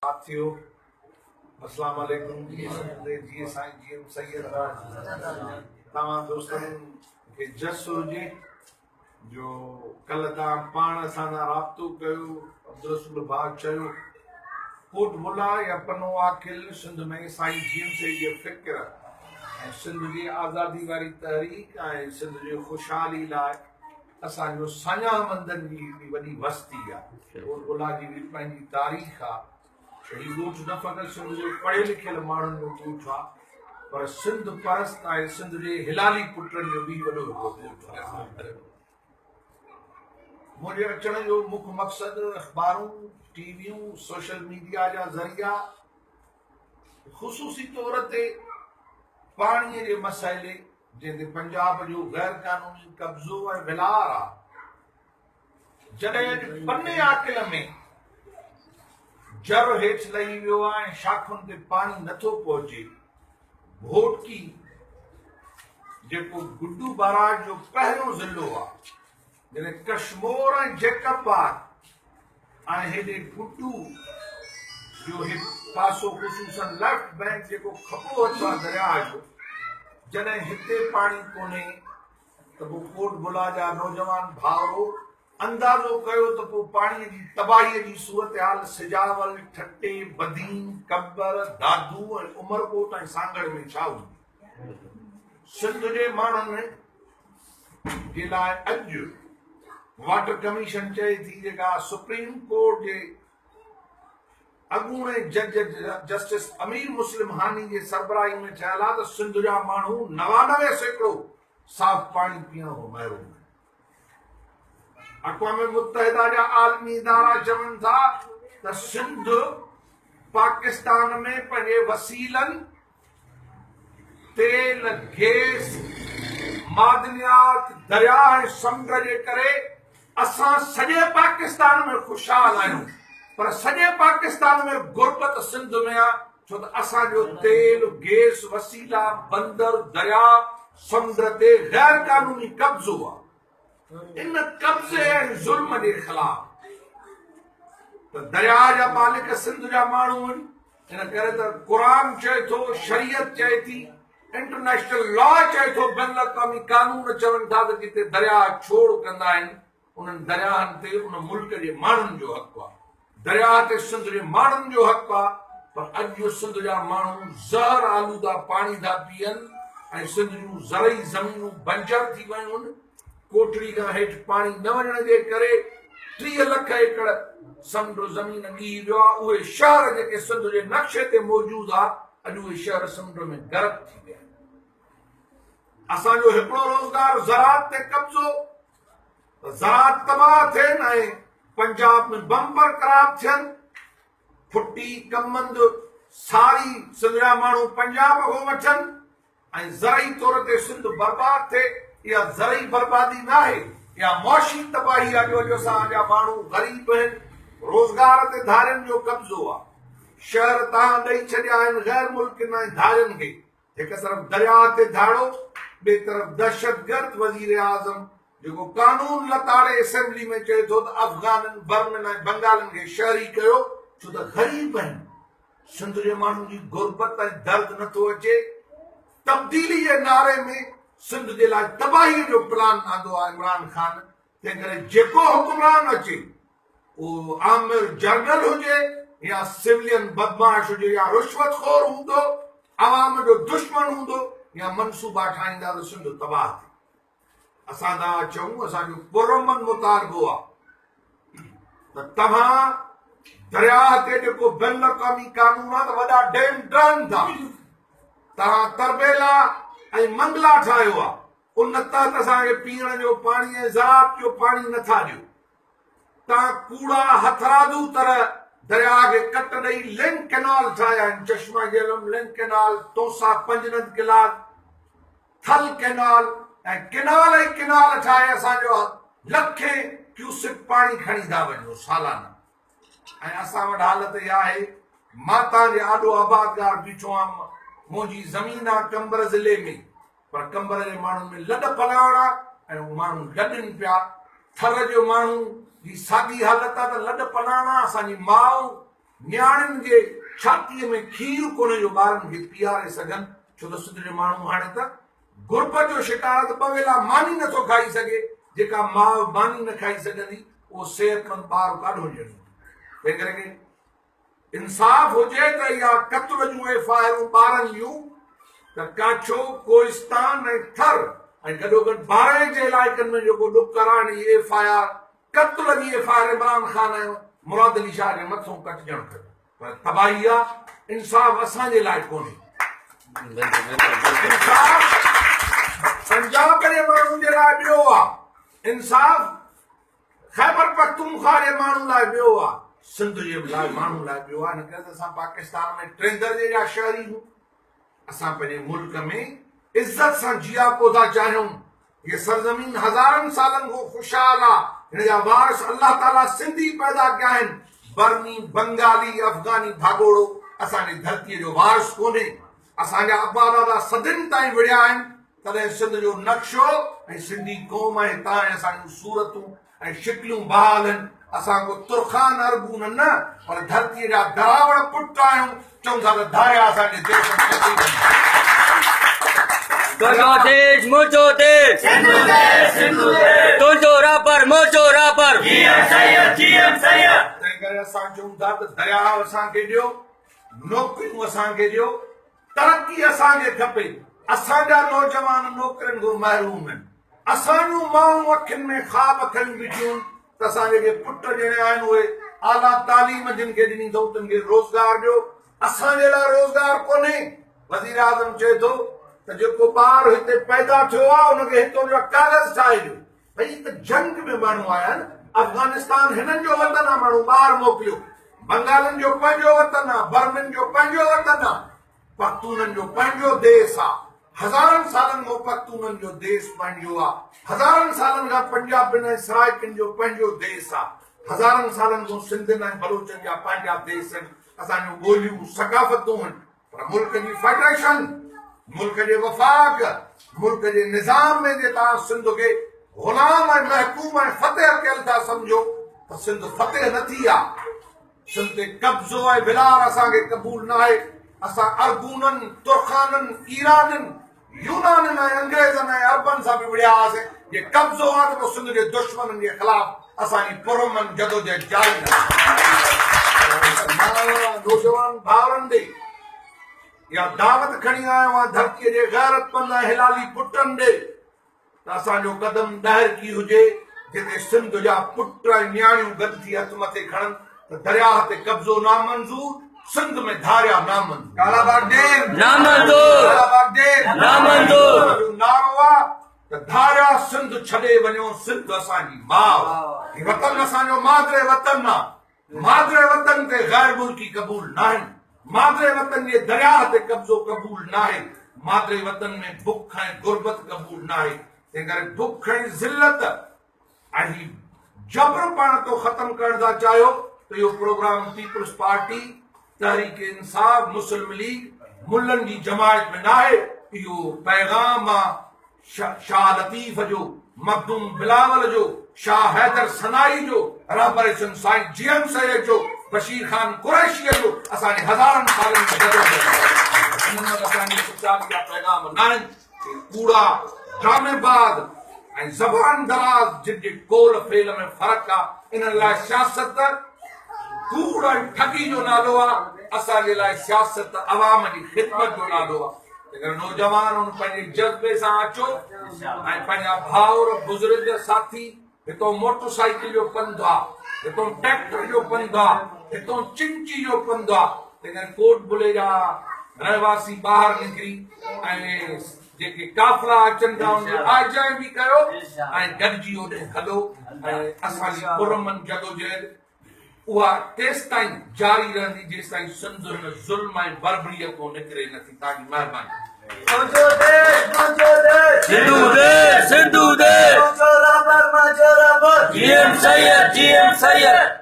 ساٿيو اسلام عليڪم جي سائين جي ايم سيد توهان دوستن کي جس هجي جو ڪل تان پاڻ اسان سان رابطو ڪيو عبدالرسول ڀاء چيو ڪوٽ ملا يا پنو عاقل سنڌ ۾ سائين جي ايم سيد جي فڪر ۽ سنڌ جي آزادي واري تحريڪ ۽ سنڌ جي خوشحالي لاء اسان جو ساڃاهه مندن جي هڪڙي وڏي وستي آ. ڳوٺ گلا جي به پنهنجي تاريخ آ. هي ڳوٺ نه فقط سنڌ جي پڙهيل لکيل ماڻهن جو ڳوٺ آ پر سنڌ پرست ۽ سنڌ جي هلالي پٽن جو به وڏو هڪڙو ڳوٺ آ. منهنجي اچڻ جو مک مقصد اخبارون، ٽي ويون، سوشل ميڊيا جا ذريعا خصوصي طور تي پاڻي جي مسئلي جنهن تي پنجاب جو غير قانوني قبضو ۽ ولار آ، جڏهن اڄ پني عاقل ۾ جر هيٺ لهي ويو آ ۽ شاخن تي پاڻي نٿو پهچي، گهوٽڪي جيڪو گڊو بئراج جو پهريون ضلعو آ، جڏهن ڪشمور ۽ جيڪب آباد ۽ هيڏي گڊو جو هي پاسو خصوصن ليفٽ بئنڪ جيڪو کٻو هٿ آ درياهه جو جڏهن هتي پاڻي ڪونهي ته پوء ڪوٽ بلا جا نوجوان ڀائرو اندازو ڪيو ته پوء پاڻي جي تباهي جي صورتحال سجاول، ٺٽي، بدين، قمبر، دادو ۽ عمرڪوٽ ۽ سانگهڙ ۾ ڇا هوندي؟ سنڌ جي ماڻهن جي لاء اڄ واٽر ڪميشن چئي ٿي جيڪا سپريم ڪورٽ جي اڳوڻي جج جسٽس امير مسلم هاني جي سربراهي ۾ ٺهيل آهي ته سنڌ جا ماڻهو 99% صاف پاڻي پيئڻ کان محروم آهن. اقوام متحده جا عالمي ادارا چون ٿا ته سنڌ پاڪستان ۾ پنهنجي وسيلن تيل، گيس، معدنيات، درياهه ۽ سمنڊ جي ڪري اسان سڄي پاڪستان ۾ خوشحال آهيون پر سڄي پاڪستان ۾ غربت سنڌ ۾ آ ڇو ته اسان جو تيل، گيس، وسيلا، بندر، درياهه، سمنڊ تي غير قانوني قبضو آ. ان قبضي ۽ ظلم جي خلاف ته درياهه جا مالڪ سنڌ جا ماڻهو آهن ان ڪري ته قرآن چئي ٿو، شريعت چئي ٿي، انٽرنيشنل لا چئي ٿو، بين الاقوامي قانون چون ٿا ته جتي درياهه ڇوڙ ڪندا آهن انهن درياهن تي ان ملڪ جي ماڻهن جو حق آهي. درياهه تي سنڌ جي ماڻهن جو حق آهي پر اڄ جو سنڌ جا ماڻهو زهر آلوده پاڻي ٿا پيئن ۽ سنڌ جون زرعي زمينون بنجر ٿي ويون آهن. ڪوٽڙي کان هيٺ پاڻي نه وڃڻ جي ڪري 30 لک ايڪڙ سمنڊ زمين ڳهي ويو آهي، اهي شهر جيڪي سنڌ جي نقشي تي موجود آ اڄ اهي شهر سمنڊ ۾ غرق ٿي ويا آهن. اسان جو هڪڙو روزگار زراعت تي قبضو ته زراعت تباهه ٿين ۽ پنجاب ۾ بمپر ڪراپ ٿين، ڦٽي، ڪمند، ساري سنڌ جا ماڻهو پنجاب کان وٺن ۽ زرعي طور تي سنڌ برباد ٿئي، اها زرعي بربادي ناهي، اها معاشي تباهي آهي جو اڄ اسان جا ماڻهو غريب آهن، روزگار تي ڌارين جو قبضو آهي، شهر تان ڏئي ڇڏيا آهن غير ملڪين ۽ ڌارين کي، هڪ طرف درياهه تي ڌاڙو، ٻئي طرف دهشتگرد وزيراعظم جيڪو قانون لتاڙي اسيمبلي ۾ چئي ٿو ته افغانن، برمن ۽ بنگالين کي شهري ڪيو ڇو ته غريب آهن. سنڌ جي ماڻهن جي غربت ۽ درد نٿو اچي، تبديلي جي نعري ۾ سنڌ جي لاء تباهي جو پلان آندو آهي عمران خان، تنهن ڪري جيڪو حڪمران اچي اهو آمر جنرل هجي يا سولين بدمعاش هجي يا رشوت خور هوندو، عوام جو دشمن هوندو يا منصوبا ٺاهيندا ته سنڌ تباهه ٿي. اسان ٿا چئون اسان جو پرامن مطالبو آ ته توهان درياهه تي جيڪو بين الاقوامي قانون آ ته وڏا ڊيم ڊهن ٿا، توهان تربيلا ۽ منگلا ٺاهيو آ ان تحت اسان کي پيئڻ جو پاڻي ۽ زراعت جو پاڻي نٿا ڏيو، توهان ڪوڙا هٿرادو طرح درياهه کي ڪٽ ڏئي لنڪ ڪئنال ٺاهيا آهن، Chashma Jhelum link canal, Taunsa Panjnad Kalat, Thal canal ۽ canal ئي ڪئنال ٺاهي اسان جو لکين ڪيوسڪ پاڻي کڻي ٿا وڃو سالانه ۽ اسان وٽ حالت اها آهي مان تان جي آڏو آبادگار بيٺو آهيان منهنجي زمين آ قمبر ضلعي ۾ پر قمبر جي ماڻهن ۾ لڏ پلاڻ آ ۽ ماڻهو لڏن پيا ٿر جو ماڻهو جي ساڳي حالت آ ته لڏ پلاڻ آ اسان جي ماء نياڻين جي ڇاتيء ۾ کير ڪونهي جو ٻارن کي پياري سگهن، ڇو ته سنڌ جو ماڻهو هاڻي ته غربت جو شڪار آهي ته ٻه ويلا ماني نٿو کائي سگهي، جيڪا ماء ماني نه کائي سگهندي اهو صحتمند ٻار ڪاڏهون ڄڻيندي؟ تنهن ڪري ڪي انصاف هجي ته اها قتل جون ايف I آرون ٻارن جون ته ڪاڇو، ڪوهستان ۽ ٿر ۽ گڏوگڏ باري جي علائقن ۾ جيڪو ڏڪر آهن اهي ايف I R قتل جي F I R Imran Khan ۽ Murad Ali Shah جي مٿون ڪٽجڻ کپي پر تباهي آ انصاف اسان جي لاء ڪونهي انصاف پنجاب جي ماڻهن جي لاء ٻيو آ انصاف خيبر پختونخوا جي ماڻهن لاء ٻيو آ سنڌ جي لاء ماڻهن لاء ٻيو آ ان ڪري ته اسان پاڪستان ۾ ٽئين درجي جا شهري هون اسان پنهنجي ملڪ ۾ عزت سان جياپو ٿا چاهيون هيء سرزمين هزارن سالن کان خوشحال آ هن جا وارث الله تعالي سنڌي پيدا ڪيا آهن برمي بنگالي افغاني ڀاڳوڙو اسان جي ڌرتيء جو وارث ڪونهي اسان جا ابا ڏاڏا صدين تائين وڙهيا آهن تڏهن سنڌ جو نقشو ۽ سنڌي قوم ۽ تان ۽ اسان جون صورتون ۽ شڪليون بحال آهن. اسان ڪو ترخان ارغون نه پر ڌرتيء جا دراوڙ پٽ آهيون. چئون ٿا ته ڌاريا اسان جي ديس ۾ اچي وڃن. تنهنجو ديس منهنجو ديس سنڌو ديس سنڌو ديس تنهنجو رهبر منهنجو رهبر جي ايم سيد جي ايم سيد. تنهن ڪري اسان چئون ٿا ته درياء اسان کي ڏيو، نوڪريون اسان کي ڏيو، ترقي اسان کي کپي، اسان جا نوجوان نوڪرين کان محروم آهن، اسان جون مائون اکين ۾ خواب کنيون بيٺيون آهن ته اسان جيڪي پٽ ڄڻيا آهن اهي اعليٰ تعليم جن کي ڏني اٿئون تن کي روزگار ڏيو، اسان جي لاء روزگار ڪونهي، وزيراعظم چئي ٿو ته جيڪو ٻار هتي پيدا ٿيو آهي ان کي هتان جا ڪاغذ ٺاهي ڏيو، ڀئي هي ته جنگ ۾ ماڻهو آيا آهن، افغانستان هنن جو وطن آ ماڻهو ٻاهر موڪليو، بنگالين جو پنهنجو وطن آ، برمين جو پنهنجو وطن آ، پختونن جو پنهنجو ديس آ، هزارن سالن کان پختونن جو ديس پنهنجو آ، هزارن سالن کان پنجابين ۽ سرائيڪين جو پنهنجو ديس آ، هزارن سالن کان سنڌين ۽ بلوچن جا پنهنجا ديس آهن، اسان جون ٻوليون، ثقافتون آهن. پر ملڪ جي فيڊريشن، ملڪ جي وفاق، ملڪ جي نظام ۾ جي توهان سنڌ کي غلام ۽ محڪوم ۽ فتح ڪيل ٿا سمجهو ته سنڌ فتح نه ٿي آ. سنڌ تي قبضو ۽ ولار اسان کي قبول ناهي. اسان ارغونن، ترخانن، ايرانين، يونانين ۽ انگريزن ۽ عربن سان به وڙهيا هئاسين، جي قبضو آ ته پوء سنڌ جي دشمنن جي خلاف اسان جي پرامن جدوجهد جاري رهندي. مان نوجوان ڀائرن ڏي اها دعوت کڻي آيو آهيان ڌرتيء جي غيرتمند ۽ حلالي پٽن ڏي ته اسان جو قدم ڏهرڪي هجي جتي سنڌ جا پٽ ۽ نياڻيون گڏ ٿي هٿ مٿي کڻن ته درياهه تي قبضو نامنظور، سنڌ ۾ ڌاريا نامنظور. ڪالاباغ ڊيم نامنظور، ڪالاباغ ڊيم نامنظور. اسان جو نعرو آ ته ڌاريا سنڌ ڇڏي وڃو، سنڌ اسان جي ماء، هي وطن اسان جو مادر وطن آ، مادر وطن تي غير ملڪي قبول ناهن، مادر وطن جي درياهه تي قبضو قبول ناهي، مادر وطن ۾ بک ۽ غربت قبول ناهي، تنهن ڪري بک ۽ ذلت ۽ هي جبر پاڻ تو ختم ڪرڻ ٿا چاهيو ته اهو programme Peoples Party, Tehreek Insaf, Muslim League, ملن جي جماعت ۾ ناهي، اهو پيغام آ شاهه لطيف جو، مخدوم بلاول جو، شاهه حيدر سنائي جو، رهبر سنڌ سائين جي ايم سيد جو، بشير خان قريشيء جو، اسان جي هزارن سالن جي جدوجهد آهي. انهن وٽ اسان جي خوشحالي جا پيغام ناهن. اهي ڪوڙا، ڊرامي باز ۽ زبان دراز جن جي قول فعل ۾ فرق آ، انهن لاء سياست ڪوڙ ۽ ٺڳي جو نالو آ، اسان جي لاء سياست عوام جي خدمت جو نالو آ. تنهنڪري نوجوان ان پنهنجي جذبي سان اچو ۽ پنهنجا ڀائر، بزرگ، ساٿي هتون موٽر سائيڪل جو پنڌ آ، هتون ٽريڪٽر جو پنڌ آ، هتون چنچي جو پنڌ آ، تنهنڪري ڪوٽ بلي جا رهواسي ٻاهر نڪري ۽ جيڪي قافلا اچن ٿا ان جي آجيان به ڪيو ۽ گڏجي اوڏي هلو ۽ اسان جي پرامن جدوجهد اها تيستائين جاري رهندي جيستائين سنڌ هن ظلم ۽ بربريت کان نڪري نه ٿي. توهان جي مهرباني. منهنجو ديس منهنجو ديس سنڌو ديس سنڌو ديس منهنجو رهبر منهنجو رهبر G M Syed G M Syed.